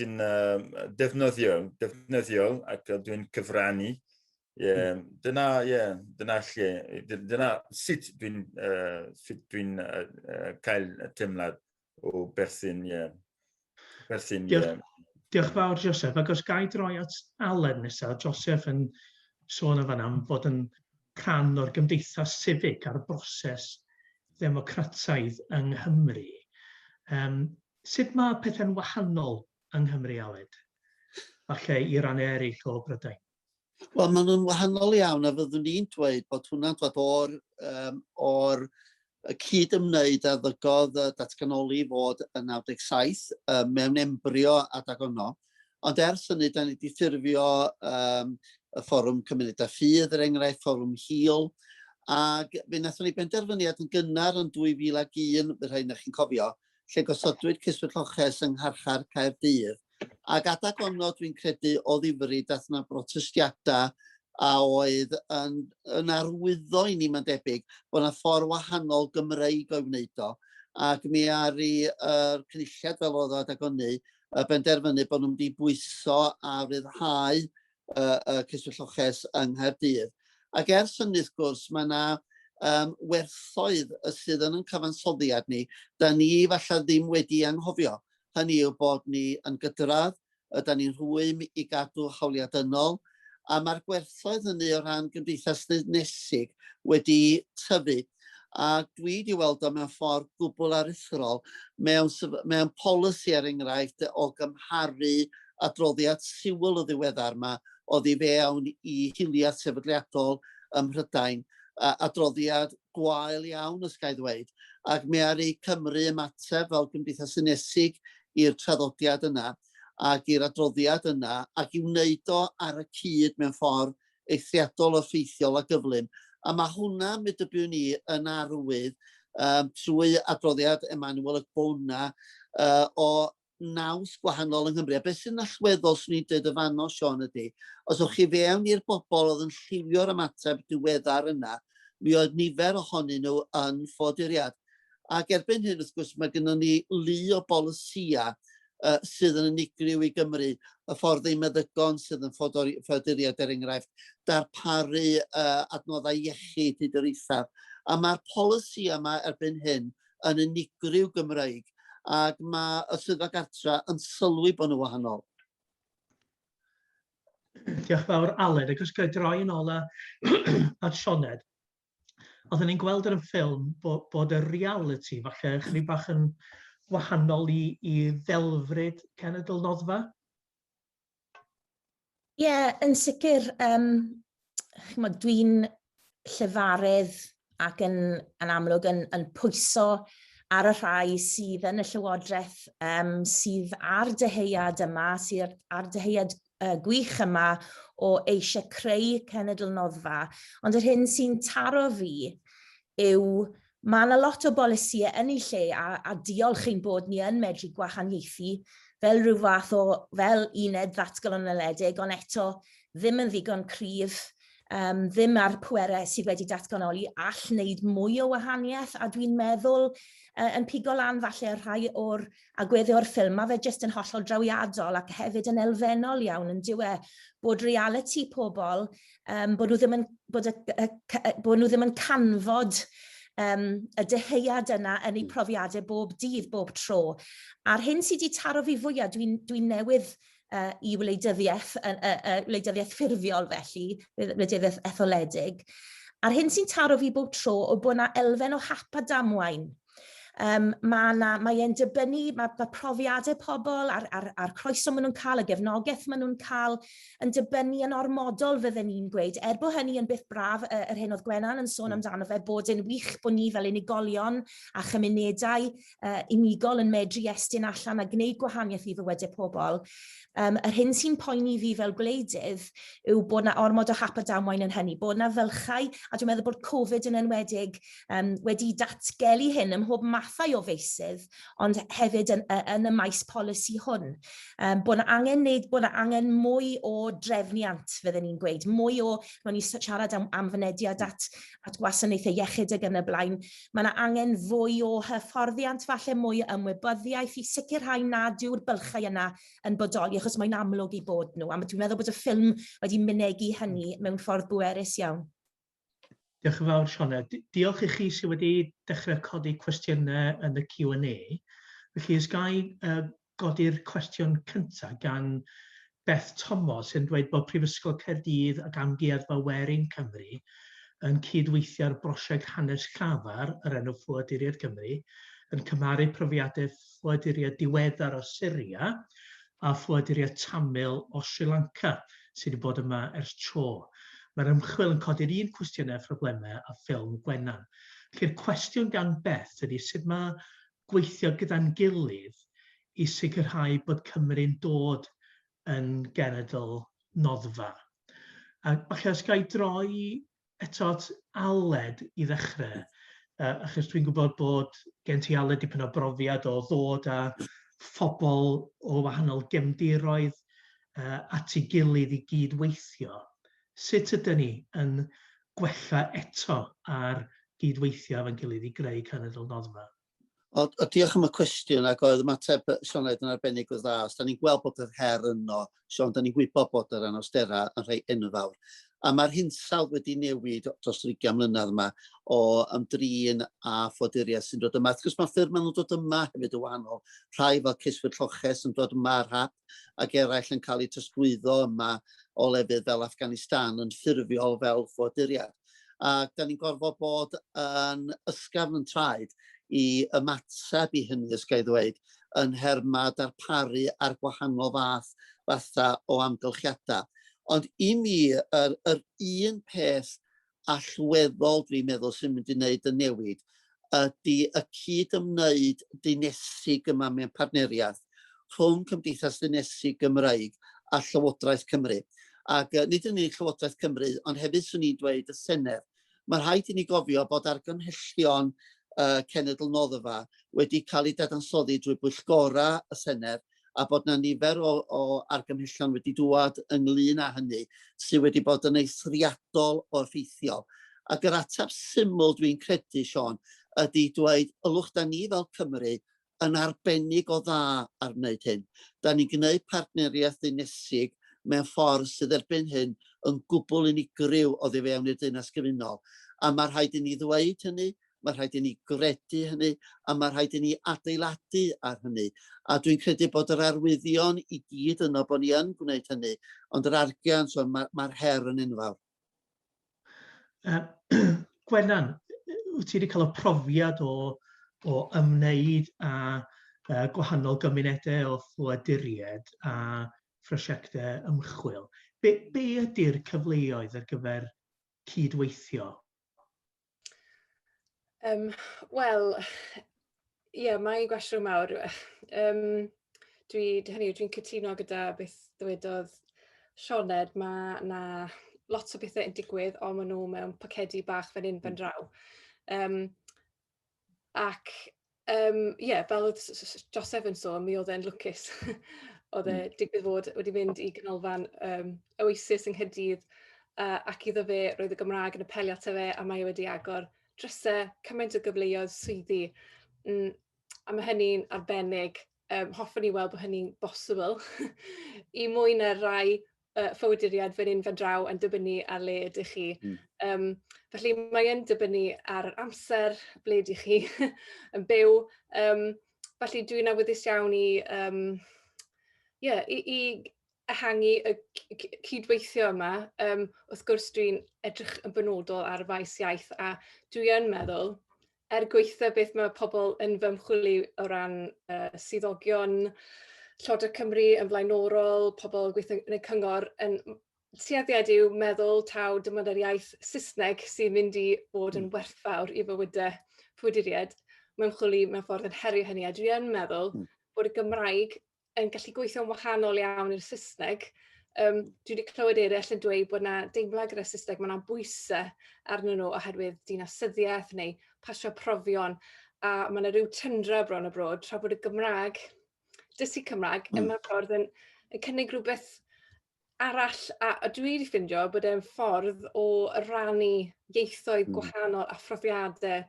S4: yn defnyddiol ac dwi'n cyfrannu. Yeah, yeah, dyna lle, dyna sut dwi'n cael y teimlad o berthyn, yeah. Perthyn,
S7: Diolch,
S4: yeah.
S7: Diolch fawr, Joseph. Ac os ga i droi at Aled nesaf, Joseph yn sôn yn fan'na am fod yn rhan o'r gymdeithas civic a'r broses ddemocrataidd yng Nghymru. Sut mae pethau'n wahanol yng Nghymru, Aled? Falle i rannau eraill o Brydain.
S2: Wel, maen nhw'n wahanol iawn a fyddwn ni'n dweud bod hwnna'n dod o'r y cyd-ymwneud a ddygodd y datganoli fod yn 97 mewn embryo adag honno. Ond ers hynny, da ni wedi ffurfio y Fforwm Cymunedau Ffydd, er enghraifft, Fforwm Hil, ac fe wnaethon ni benderfyniad yn gynnar yn 2001, fe rhai na chi'n cofio, lle gosodwyd Ceiswyr Lloches yng Ngharchar Caerdydd. Ac adag honno, dwi'n credu, o ddifri, dath yna brotestiadau a oedd yn arwyddo i ni, mae'n debyg, bod yna ffordd wahanol Gymreig o'i wneud o. Ac mi aru yr cynulliad fel oedd o adeg hynny, benderfynu bod nhw'n mynd i bwyso a ryddhau y, y ceiswyr lloches yng Nghaerdydd. Ac ers hynny, wrth gwrs, mae yna um, werthoedd y sydd yn ein cyfansoddiad ni, da ni falle ddim wedi anghofio. Hynny yw bod ni yn gydradd, yda ni'n rhwym i gadw hawliau dynol, a mae'r gwerthoedd hynny o ran gymdeithas ddinesig wedi tyfu. A dwi wedi weld o mewn ffordd gwbl aruthrol mewn, mewn polisi er enghraifft o gymharu adroddiad siwl y ddiweddar yma oddi fewn i hiliaeth sefydliadol ym Mhrydain, adroddiad gwael iawn os ga i ddweud, ac mi aru Cymru ymateb fel Cymdeithas Ddinesig i'r traddodiad yna ac i'r adroddiad yna ac i wneud o ar y cyd mewn ffordd eithriadol o effeithiol a gyflym. A mae hwnna, mi dybiwn i, yn arwydd um, trwy adroddiad Emmanuel Agbona uh, o naws gwahanol yng Nghymru. A beth sy'n allweddol, swn i'n dweud y fanno, Siôn, ydy, os o'ch chi fewn i'r bobl oedd yn lliwio'r ymateb diweddar yna, mi oedd nifer ohonyn nhw yn ffoaduriad. Ac erbyn hyn, wrth gwrs, mae gennym ni lu o bolisïau uh, sydd yn unigryw i Gymru, y ffordd ein meddygon sydd yn ffoaduriad er enghraifft, darparu uh, adnoddau iechyd hyd yr eithaf. A mae'r polisi yma erbyn hyn yn unigryw Gymreig, ac mae y Swyddfa Gartra yn sylwi bod nhw wahanol.
S7: Diolch fawr, Aled. Ac os gael droi yn ôl at Sioned, oedden ni'n gweld ar y ffilm bod, bod y reality falle chydig bach yn wahanol i, i ddelfryd Cenedl Noddfa.
S6: Ie, yeah, yn sicr, um, dwi'n llefarydd ac yn, yn amlwg yn, yn pwyso ar y rhai sydd yn y Llywodraeth, um, sydd ar dyheuad yma, sydd ar dyheuad uh, gwych yma o eisiau creu cenedl noddfa. Ond yr hyn sy'n taro fi yw mae yna lot o bolisïau yn ei lle a, a diolch ein bod ni yn medru gwahaniaethu fel rhyw fath o, fel uned ddatganoledig, ond eto ddim yn ddigon cryf, um, ddim ar pwerau sydd wedi datganoli all wneud mwy o wahaniaeth, a dwi'n meddwl uh, yn pigo lan falle rhai o'r agweddau o'r ffilm, mae fe jyst yn hollol drawiadol ac hefyd yn elfennol iawn yn dyw e, bod reality pobl, um, bod nhw ddim yn, bod y, y, y, bod nhw ddim yn canfod um, y dyheuad yna yn eu hmm. profiadau bob dydd, bob tro. A'r hyn sydd wedi taro fi fwyaf, dwi'n dwi newydd uh, i wleidyddiaeth, uh, uh, wleidyddiaeth ffurfiol felly, wleidyddiaeth etholedig, a'r hyn sy'n taro fi bob tro o bod yna elfen o hap a damwain. Um, mae, na, mae e'n dibynnu, mae, mae profiadau pobl a'r, ar, ar croeso maen nhw'n cael, y gefnogaeth maen nhw'n cael, yn dibynnu yn ormodol fydden ni'n gweud. Er bod hynny yn beth braf, yr hyn oedd Gwenan yn sôn hmm. amdano fe, bod yn wych bod ni fel unigolion a chymunedau uh, unigol yn medru estyn allan a gwneud gwahaniaeth i fywydau pobl. Um, yr hyn sy'n poeni fi fel gwleidydd yw bod na ormod o hap a damwain yn hynny, bod na fylchau, a dwi'n meddwl bod Covid yn enwedig um, wedi datgelu hyn ym mhob mathau o feysydd, ond hefyd yn, yn y maes polisi hwn. Um, bod na angen wneud, bod na angen mwy o drefniant, fydden ni'n gweud, mwy o, ro'n i siarad am, am fynediad at, at gwasanaethau iechyd ag yn y blaen, mae yna angen fwy o hyfforddiant, falle mwy o ymwybyddiaeth i sicrhau nad yw'r bylchau yna yn bodoli, achos mae'n amlwg i bod nhw. A dwi'n meddwl bod y ffilm wedi mynegi hynny mewn ffordd bwerus iawn.
S7: Diolch yn fawr, Sioned. Diolch i chi sydd wedi dechrau codi cwestiynau yn y Q&A. Felly, os ga i uh, godi'r cwestiwn cyntaf gan Beth Tomos sy'n dweud bod Prifysgol Caerdydd ac Amgueddfa Werin Cymru yn cydweithio ar brosiect hanes llafar yr enw Ffoaduriaid Cymru, yn cymharu profiadau ffoaduriaid diweddar o Syria a ffoaduriaid Tamil o Sri Lanka sydd wedi bod yma ers tro. Mae'r ymchwil yn codi'r un cwestiynau a phroblemau â ffilm Gwenan. Felly'r cwestiwn gan Beth ydy sut mae gweithio gyda'n gilydd i sicrhau bod Cymru'n dod yn genedl noddfa. A falle os ga i droi eto at Aled i ddechrau, uh, achos dwi'n gwybod bod gen ti Aled dipyn o brofiad o ddod â phobl o wahanol gefndiroedd uh, at ei gilydd i gyd-weithio. Sut ydyn ni yn gwella eto ar gydweithio efo'n gilydd i greu cenedl noddfa?
S2: O, o, diolch am y cwestiwn ac oedd ymateb Sioned yn arbennig o dda. Os da ni'n gweld bod yr her yno, Sion, da ni'n gwybod bod yr anawsterau yn rhai enfawr. A mae'r hinsawdd wedi newid dros yr 20 mlynedd yma o ymdrin â ffoaduriaid sy'n dod yma. Wrth gwrs mae ffyrdd maen nhw'n dod yma hefyd yn wahanol. Rhai fel ceiswyr lloches yn dod yma ar hap ac eraill yn cael eu trosglwyddo yma o lefydd fel Afghanistan yn ffurfiol fel ffoaduriaid. Ac da ni'n gorfod bod yn ysgafn yn traed i ymateb i hynny, os ga i ddweud, yn nhermau darparu ar gwahanol fath, fatha o amgylchiadau. Ond i mi, yr, yr un peth allweddol dwi'n meddwl sy'n mynd i wneud y newid ydy y cyd-ymwneud dinesig yma mewn partneriaeth rhwng Cymdeithas Ddinesig Gymreig a Llywodraeth Cymru. Ac nid yn unig Llywodraeth Cymru, ond hefyd swn i'n dweud y Senedd. Mae rhaid i ni gofio bod argymhellion uh, Cenedl Noddfa wedi cael eu dadansoddi drwy bwyllgorau y Senedd a bod 'na nifer o, o argymhellion wedi dŵad ynglyn â hynny sydd wedi bod yn eithriadol o effeithiol. Ac yr ateb syml dwi'n credu, Siôn, ydy dweud, ylwch da ni fel Cymru yn arbennig o dda ar wneud hyn. Da ni'n gwneud partneriaeth ddinesig mewn ffordd sydd erbyn hyn yn gwbl unigryw oddi fewn i'r Deyrnas Gyfunol. A mae rhaid i ni ddweud hynny, mae rhaid i ni gredu hynny, a mae rhaid i ni adeiladu ar hynny. A dwi'n credu bod yr arwyddion i gyd yno bod ni yn gwneud hynny, ond yr argian, so mae'r ma her yn enfawr.
S7: Gwenan, wyt ti wedi cael y profiad o, o ymwneud â uh, gwahanol gymunedau o ffoaduriaid a phrosiectau ymchwil. Be, be ydy'r cyfleoedd ar gyfer cydweithio?
S3: Wel, ie, yeah, mae'n gwestiwn mawr. Um, dwi, hynny yw, dwi'n cytuno gyda beth ddywedodd Sioned, mae na lot o bethau yn digwydd, ond maen nhw mewn pocedi bach fan hyn, fan draw. Um, ac, um, yeah, fel oedd Joseph yn sôn, mi oedd e'n lwcus. oedd e digwydd fod wedi mynd i ganolfan um, Oasis yng Nghaerdydd, ac iddo fe, roedd y Gymraeg yn apelio ato fe, a mae e wedi agor drysau, cymaint o gyfleoedd swyddi. A mae hynny'n arbennig. Hoffwn i weld bod hynny'n bosibl i mwy na rai ffywyduriad fan hyn fan draw yn dibynnu ar le ydych chi. Felly mae yn dibynnu ar yr amser, ble ydych chi yn byw. Felly dwi'n awyddus iawn i, um, yeah, i, i ehangu y cydweithio yma. Wrth gwrs dwi'n edrych yn benodol ar y faes iaith a dwi yn meddwl, er gweitha beth mae pobl yn fy ymchwil i o ran swyddogion Llywodraeth Cymru yn flaenorol, pobl yn gweithio yn y cyngor, yn tueddiad yw meddwl taw dim ond yr iaith Saesneg sy'n mynd i fod yn werthfawr i fywydau ffoaduriaid. Mae ymchwil i mewn ffordd yn herio hynny, a dwi yn meddwl bod y Gymraeg yn gallu gweithio'n wahanol iawn i'r Saesneg. Dwi wedi clywed eraill yn dweud bod yna deimlad gyda'r Saesneg, mae yna bwysau arnyn nhw oherwydd dinasyddiaeth neu pasio profion, a mae yna rhyw tyndra bron o brod, tra bod y Gymraeg, dysgu Cymraeg, yn mewn ffordd yn, yn cynnig rhywbeth arall, a dwi wedi ffindio bod e'n ffordd o rannu ieithoedd gwahanol a phrofiadau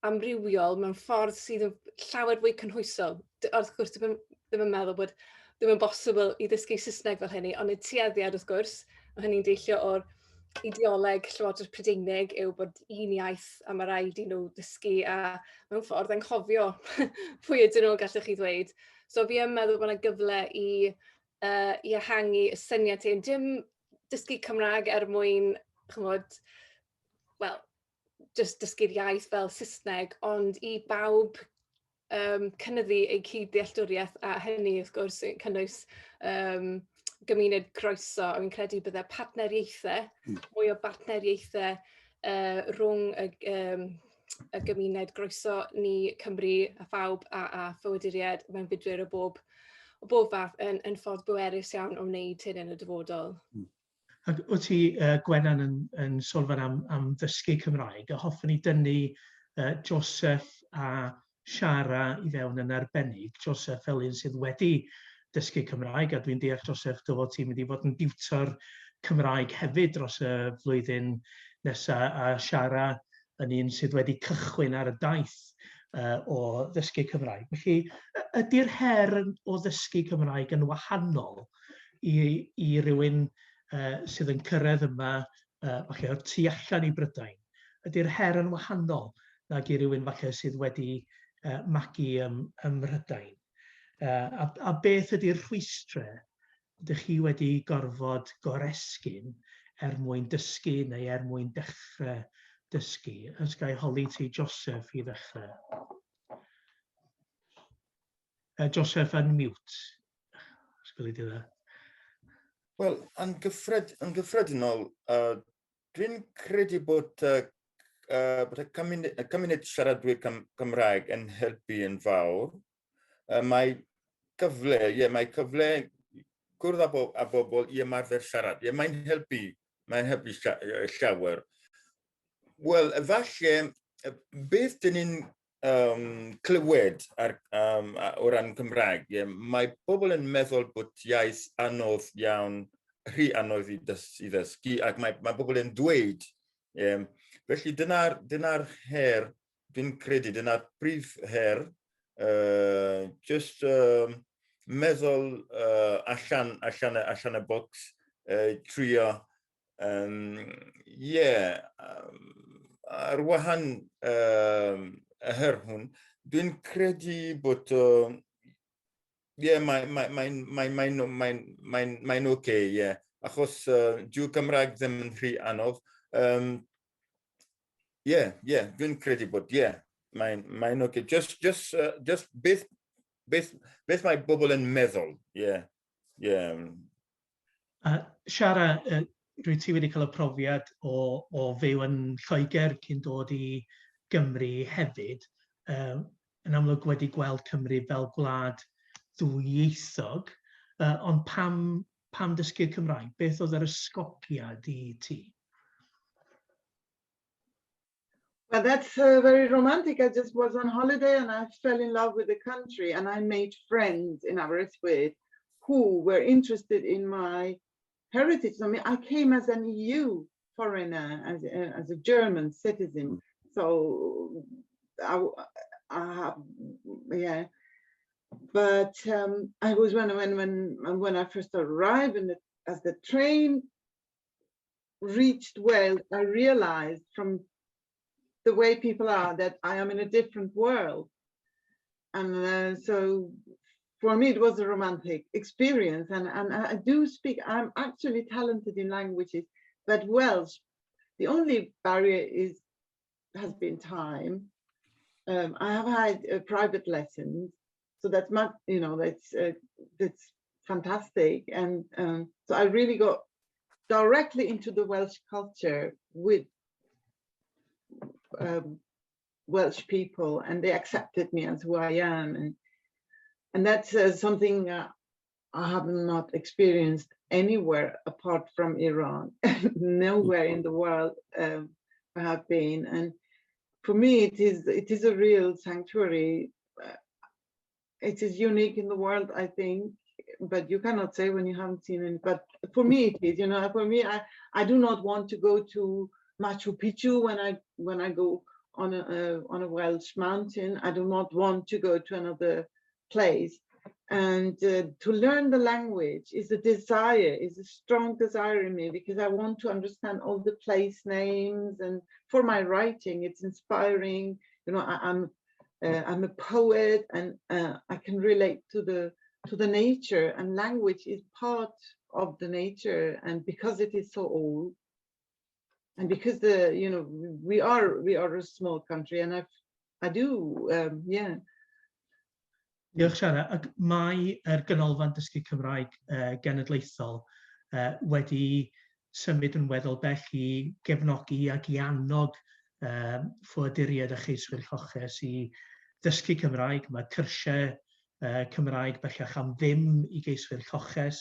S3: amrywiol mewn ffordd sydd yn llawer fwy cynhwysol. Wrth gwrs, ddim, ddim yn meddwl bod ddim yn bosibl i ddysgu Saesneg fel hynny, ond y tueddiad wrth gwrs, mae hynny'n deillio o'r ideoleg Llywodraeth Prydeinig yw bod un iaith a mae rhaid i nhw ddysgu a mewn ffordd anghofio pwy ydyn nhw, gallwch chi ddweud. So fi yn meddwl bod yna gyfle i, i ehangu y syniad hyn. Dim dysgu Cymraeg er mwyn, chymod, wel, jyst dysgu'r iaith fel Saesneg, ond i bawb cynyddu eu cyd-ddealltwriaeth, a hynny wrth gwrs yn cynnwys gymuned croeso, a fi'n credu bydde partneriaethau, mwy o bartneriaethau rhwng y, um, y gymuned groeso ni, Cymru a phawb a, a ffoaduriaid mewnfudwyr o bob, o bob fath yn, yn ffordd bwerus iawn o wneud hyn yn y dyfodol.
S7: Ac wyt ti, Gwenan, yn, yn sôn fan am, am ddysgu Cymraeg, a hoffwn i dynnu Joseph a Siara i fewn yn arbennig. Joseph fel un sydd wedi dysgu Cymraeg, a dwi'n deall, Joseph, dy fod ti'n mynd i fod yn diwtor Cymraeg hefyd dros y flwyddyn nesaf, a Siara yn un sydd wedi cychwyn ar y daith. o ddysgu Cymraeg. Felly, ydy'r her o ddysgu Cymraeg yn wahanol i, i rywun sydd yn cyrraedd yma falle o'r tu allan i Brydain? Ydy'r her yn wahanol nag i rywun falle sydd wedi magu ym, ym Mhrydain? A, a beth ydy'r rhwystrau ydych chi wedi gorfod goresgyn er mwyn dysgu neu er mwyn dechrau dysgu? Os ga i holi ti, Joseph, i ddechrau. Joseph, unmute. Os gweli di dda.
S4: Wel, yn, gyffred, yn gyffredinol, dwi'n credu bod, bod y cymuned, y cymuned siaradwyr Cymraeg yn helpu yn fawr. Mae cyfle, ie, yeah, mae cyfle cwrdd â, bo â bobl i ymarfer siarad. Ie, yeah, mae'n helpu, mae'n helpu llawer. Wel, efallai, beth dyn ni'n clywed ar, o ran Cymraeg, ie, mae pobl yn meddwl bod iaith anodd iawn, rhy anodd i, dys, i ddysgu, ac mae, mae pobl yn dweud. Ie. Felly dyna'r dyna her, dwi'n credu, dyna'r prif her, just meddwl allan, allan, allan y bocs, trio, yeah, ar wahan y her hwn, dwi'n credu bod, yeah, mae'n mae, mae, mae, mae, mae, mae, mae'n oce, okay, yeah. Achos dyw Cymraeg ddim yn rhy anodd. Yeah, yeah, dwi'n credu bod, yeah, mae'n mae oce. Okay. Just, just, just beth, beth, beth mae bobl yn meddwl, yeah, yeah.
S7: Siara, rwy ti wedi cael y profiad o, o fyw yn Lloegr cyn dod i Gymru hefyd. Yn amlwg wedi gweld Cymru fel gwlad ddwyieithog, ond pam, pam dysgu'r Cymraeg? Beth oedd yr ysgogiad i ti?
S5: Well, that's very romantic. I just was on holiday and I fell in love with the country and I made friends in Aberystwyth who were interested in my heritage. I mean, I came as an EU foreigner, as a, as a German citizen. So I, I have, yeah. But I was when, when, when, when I first arrived in the, as the train reached Wales, I realized from the way people are that I am in a different world. And so for me, it was a romantic experience. And, and I do speak, I'm actually talented in languages, but Welsh, the only barrier is has been time. I have had private lessons, so that's not, you know, that's that's fantastic. And so I really got directly into the Welsh culture with Welsh people, and they accepted me as who I am. And, and that's something I have not experienced anywhere apart from Iran. Nowhere in the world I have been. And for me, it is, it is a real sanctuary. It is unique in the world, I think, but you cannot say when you haven't seen it. But for me, it is, you know, for me, I, I do not want to go to Machu Picchu when I, when I go on a, on a Welsh mountain. I do not want to go to another place. And to learn the language is a desire, is a strong desire in me, because I want to understand all the place names, and for my writing, it's inspiring. You know, I, I'm, I'm a poet, and I can relate to the, to the nature, and language is part of the nature. And because it is so old, and because the, you know, we are, we are a small country, and I do, yeah.
S7: Diolch Siara. Ac mae yr Ganolfan Dysgu Cymraeg Genedlaethol wedi symud yn weddol bell i gefnogi ac i annog ffoaduriaid a cheiswyr lloches i ddysgu Cymraeg. Mae cyrsiau Cymraeg bellach am ddim i geiswyr lloches.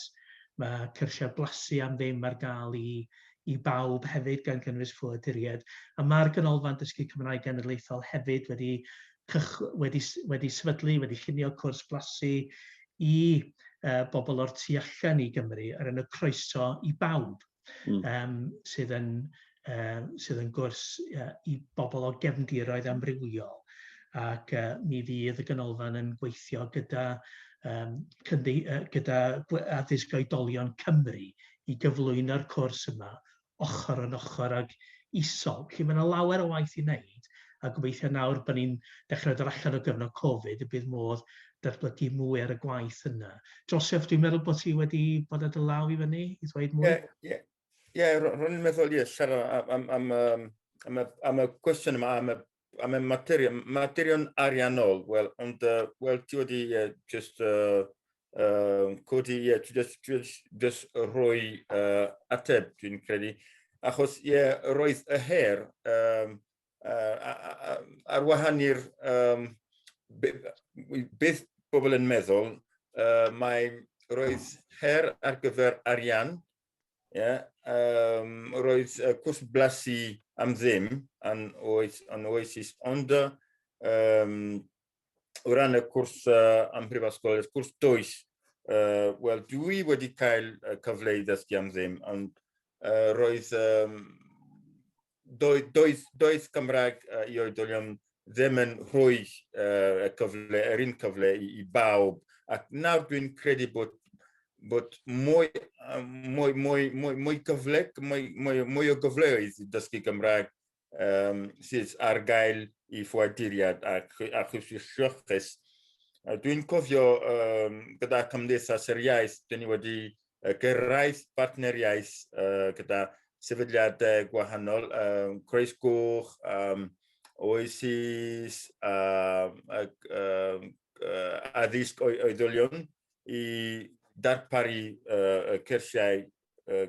S7: Mae cyrsiau blasu am ddim ar gael i, i bawb hefyd gan gynnwys ffoaduriaid. A mae'r Ganolfan Dysgu Cymraeg Genedlaethol hefyd wedi wedi, wedi sefydlu, wedi llunio cwrs blasu i bobl o'r tu allan i Gymru ar enw Croeso i Bawb, sydd, yn, sydd yn gwrs i bobl o gefndiroedd amrywiol. Ac mi fydd y ganolfan yn gweithio gyda, um, cyndi, gyda addysg oedolion Cymru i gyflwyno'r cwrs yma ochr yn ochr ag ESOL. Felly mae yna lawer o waith i wneud, a gobeithio nawr bod ni'n dechrau dod allan o gyfnod Covid y bydd modd datblygu mwy ar y gwaith yna. Joseph, dwi'n meddwl bod ti wedi bod â dy law i fyny i ddweud mwy.
S4: Ie, yeah, ro'n i'n meddwl, ie, siarad am y cwestiwn yma, am y materion ariannol. Wel, ond, wel, ti wedi just codi, ie, ti just rhoi ateb, dwi'n credu. Achos, ie, roedd y her ar wahan i'r beth bobl yn meddwl, mae roedd her ar gyfer arian, yeah, roedd cwrs blasu am ddim yn oes, yn Oasis, ond o ran y cwrs am prifysgol, y cwrs does, wel, dwi wedi cael cyfle i ddysgu am ddim, ond roedd doedd Cymraeg i oedolion ddim yn rhoi y cyfle, yr un cyfle i bawb. Ac nawr dwi'n credu bod mwy cyfle, mwy o gyfleoedd i dysgu Cymraeg sydd ar gael i ffoaduriaid a lloches. Dwi'n cofio gyda Cymdeithas yr Iaith, dyn ni wedi gyrraedd partneriaeth gyda sefydliadau gwahanol, Croes Goch, Oasis, addysg oedolion i darparu cyrsiau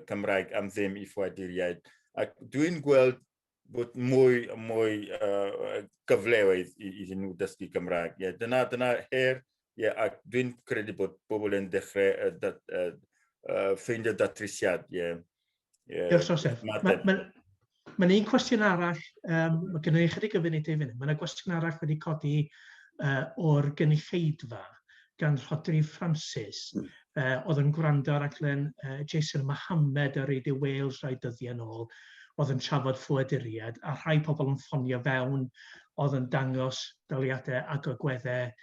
S4: Cymraeg am ddim i ffoaduriaid. Ac dwi'n gweld bod mwy gyfleoedd iddyn nhw dysgu Cymraeg. Yeah, dyna her, yeah, ac dwi'n credu bod bobl yn dechrau ffeindio datrysiad. Yeah.
S7: Diolch, Joseph. Mae un cwestiwn arall, mae gennym ni chydig o funudau i fynd. Mae yna gwestiwn arall wedi codi o'r gynulleidfa gan Rhodri Francis, oedd yn gwrando ar raglen Jason Mohammed ar Radio Wales rai dyddiau yn ôl, oedd yn trafod ffoaduriaid, a rhai pobl yn ffonio fewn oedd yn dangos daliadau ac agweddau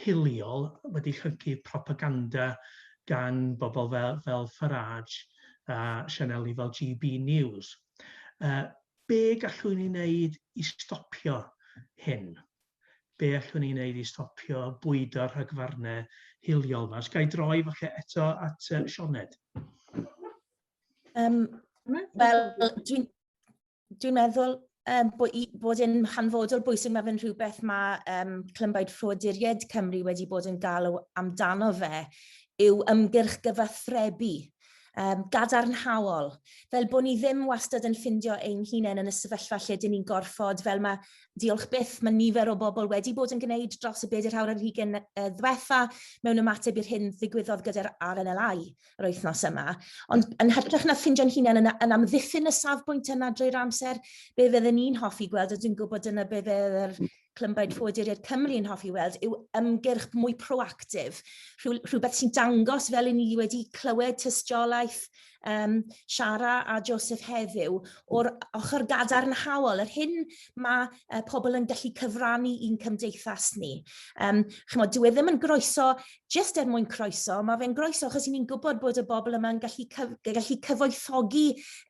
S7: hiliol wedi llyncu propaganda gan bobl fel Farage a sianeli fel GB News. Be gallwn ni wneud i stopio hyn? Be allwn ni wneud i stopio bwydo rhagfarnau hiliol yma? Os ga i droi falle eto at Sioned.
S6: Wel, dwi meddwl bod yn hanfodol bwysig. Mae fe'n rhywbeth mae Clymblaid Ffoaduriaid Cymru wedi bod yn galw amdano fe, yw ymgyrch gyfathrebu gadarnhaol, fel bod ni ddim wastad yn ffindio ein hunain yn y sefyllfa lle dyn ni'n gorfod, fel mae, diolch byth, mae nifer o bobl wedi bod yn gwneud dros y 24 ar ddwetha mewn ymateb i'r hyn ddigwyddodd gyda'r RNLI yr wythnos yma. Ond yn hytrach na ffindio'n hunain yn amddiffyn y safbwynt yna drwy'r amser, be fydden ni'n hoffi gweld, a dwi'n gwybod dyna be fydd yr Clymblaid Ffoaduriaid Cymru yn hoffi weld, yw ymgyrch mwy proactif, rhywbeth sy'n dangos, fel i ni wedi clywed tystiolaeth Siara a Joseph heddiw, o'r ochr gadarnhaol, yr hyn mae pobl yn gallu cyfrannu i'n cymdeithas ni. Chymod, dyw e ddim yn groeso just er mwyn croeso, mae fe'n groeso achos i ni'n gwybod bod y bobl yma'n gallu cyfoethogi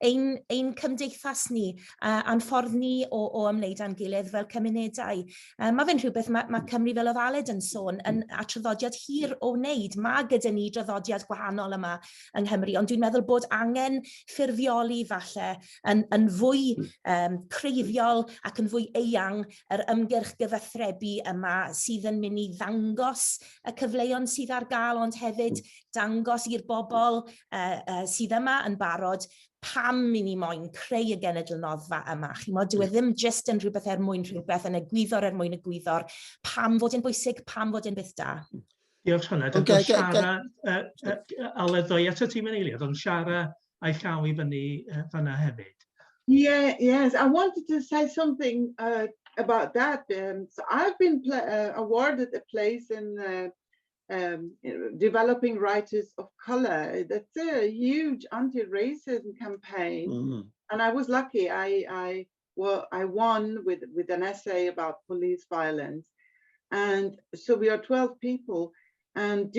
S6: ein cymdeithas ni a'n ffordd ni o ymwneud â'n gilydd fel cymunedau. Mae fe'n rhywbeth mae Cymru, fel oedd Aled yn sôn, yn a traddodiad hir o wneud. Mae gyda ni draddodiad gwahanol yma yng Nghymru, ond dwi'n meddwl bod angen ffurfioli falle yn fwy creiddiol ac yn fwy eang yr ymgyrch gyfathrebu yma sydd yn mynd i ddangos y cyfleon sydd ar gael, ond hefyd dangos i'r bobl sydd yma yn barod pam i ni moyn creu y genedl noddfa yma. Chimod, dyw e ddim jyst yn rhywbeth er mwyn rhywbeth, yn egwyddor er mwyn egwyddor. Pam fod yn bwysig, pam fod yn beth da.
S7: Diolch, Sioned. Okay, Siara, Aled, ddoi ato ti mewn eiliad, ond Siara a'i llaw i fyny fanna hefyd.
S5: Yeah, yes, I wanted to say something about that. So I've been awarded a place in developing writers of color. That's a huge anti-racism campaign, and I was lucky. I well, I won with an essay about police violence. And so we are 12 people. And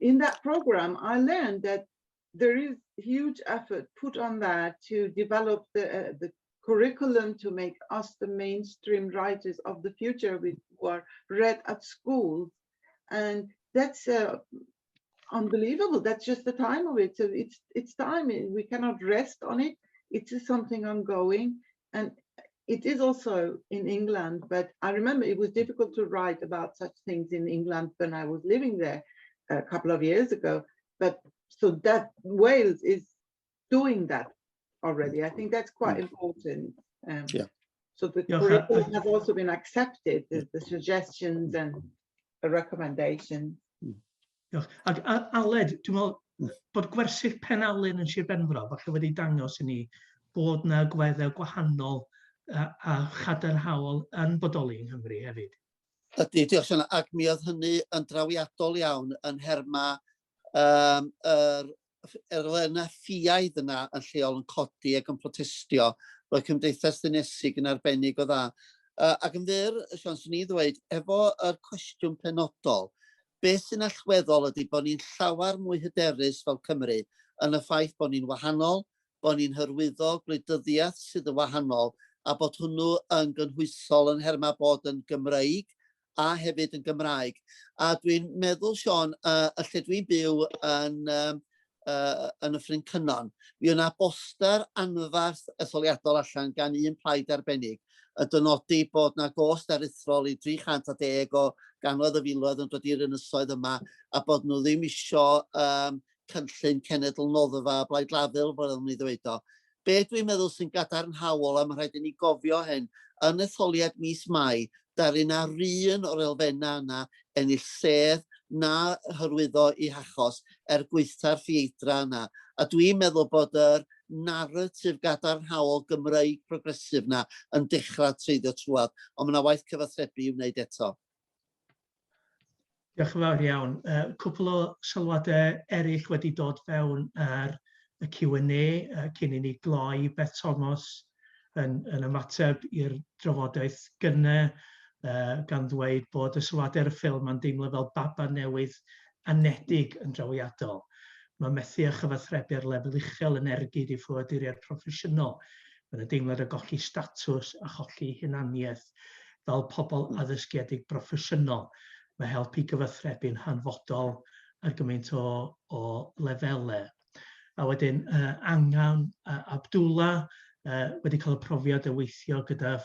S5: in that program, I learned that there is huge effort put on that to develop the curriculum to make us the mainstream writers of the future who are read at schools. And that's unbelievable. That's just the time of it. So it's time. We cannot rest on it. It is something ongoing. And it is also in England, but I remember it was difficult to write about such things in England when I was living there a couple of years ago. But so that Wales is doing that already. I think that's quite important. So the curriculum has also been accepted, the suggestions and the recommendations.
S7: Diolch. Ac Aled, dwi'n meddwl bod gwersyll Penalun yn Sir Benfro falle wedi dangos i ni bod 'na agweddau gwahanol a chadarnhaol yn bodoli yng Nghymru hefyd.
S2: Ydy, diolch Siân. Ac mi oedd hynny yn drawiadol iawn yn nherma yr elfennau ffiaidd yna yn lleol yn codi ac yn protestio. Roedd Cymdeithas Ddinesig yn arbennig o dda. Ac yn fyr, Siân, swn i ddweud, efo yr cwestiwn penodol, beth sy'n allweddol ydy bod ni'n llawer mwy hyderus fel Cymru yn y ffaith bod ni'n wahanol, bod ni'n hyrwyddo gwleidyddiaeth sydd yn wahanol, a bod hwnnw yn gynhwysol yn nherma bod yn Gymreig a hefyd yn Gymraeg. A dwi'n meddwl, Siôn, y lle dwi'n byw yn y Ffrin Cynon, mi yna boster anfarth etholiadol allan gan un plaid arbennig yn dynodi bod na gost aruthrol i 310 o gannoedd o filoedd yn dod i'r ynysoedd yma a bod nhw ddim isio cynllun cenedl noddfa Blaid Lafur, fel oedden ni ddweud o. Be dwi'n meddwl sy'n gadarnhaol, a mae rhaid i ni gofio hyn, yn etholiad mis Mai, daru na'r un o'r elfennau yna ennill sedd na hyrwyddo i hachos er gwaetha'r ffieidra yna. A dwi'n meddwl bod yr naratif gadarnhaol Gymreig progresif na yn dechrau treiddio trwadd, ond mae yna waith cyfathrebu i'w wneud eto.
S7: Diolch yn fawr iawn. Cwpl o sylwadau eraill wedi dod fewn ar y Q&A cyn i ni gloi. Beth Thomas yn ymateb i'r drafodaeth gynne, gan ddweud bod y sylwadau ar y ffilm yn deimlo fel baban newydd anedig yn drawiadol. Mae methu â chyfathrebu ar lefel uchel yn ergyd i ffoaduriaid proffesiynol. Mae'n deimlad o golli statws a cholli hunaniaeth fel pobl addysgiedig broffesiynol. Mae helpu gyfathrebu'n hanfodol ar gymaint o lefelau. A wedyn Angan Abdullah wedi cael y profiad o weithio gyda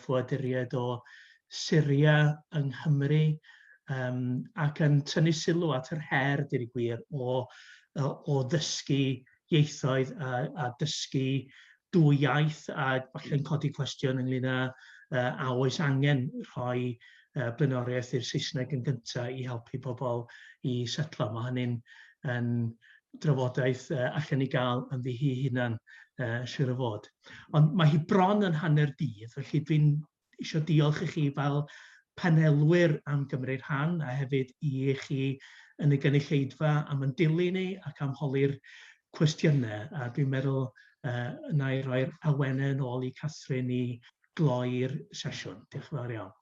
S7: ffoaduriaid o Syria yng Nghymru ac yn tynnu sylw at yr her, dweud y gwir, o ddysgu ieithoedd a dysgu dwy iaith a falle'n codi cwestiwn ynglyn â a oes angen rhoi blaenoriaeth i'r Saesneg yn gyntaf i helpu pobl i setlo. Mae hynny'n yn drafodaeth allan ni gael ynddi hi hunan, siŵr o fod. Ond mae hi bron yn hanner dydd, felly dwi'n eisiau diolch i chi fel panelwyr am gymryd rhan a hefyd i chi yn y gynulleidfa am yn dilyn ni ac am holi'r cwestiynau. A dwi'n meddwl na i roi'r awenau yn ôl i Catherine i gloi'r sesiwn. Diolch yn fawr iawn.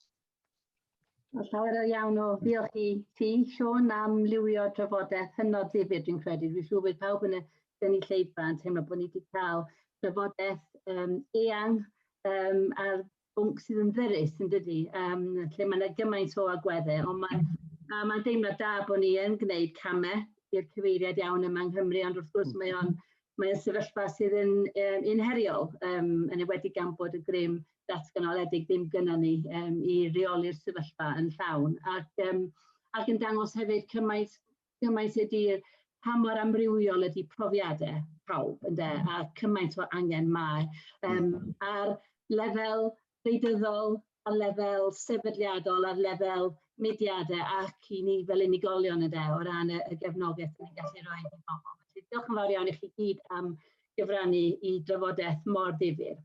S1: Wel, llawer o iawn o ddiolch i ti, Siôn, am lywio trafodaeth hynod ddifyr, dwi'n credu. Dwi'n siŵr bod pawb yn y gynulleidfa yn teimlo bod ni wedi cael trafodaeth eang ar bwnc sydd yn ddyrus, yn dydy, lle mae yna gymaint o agweddau, ond mae'n mae deimlad da bod ni yn gwneud camau i'r cyfeiriad iawn yma yng Nghymru, ond wrth gwrs mae o'n sefyllfa sydd yn un heriol, yn enwedig gan bod y grym datganoledig ddim gynnon ni i reoli'r sefyllfa yn llawn. Ac yn dangos hefyd cymaint ydy'r pa mor amrywiol ydy profiadau pawb, ynde, a cymaint o angen mae ar lefel gwleidyddol, ar lefel sefydliadol, ar lefel mudiadau ac i ni fel unigolion, ynde, o ran y gefnogaeth ni'n gallu rhoi i bobl. Felly, diolch yn fawr iawn i chi gyd am gyfrannu i drafodaeth mor ddifyr.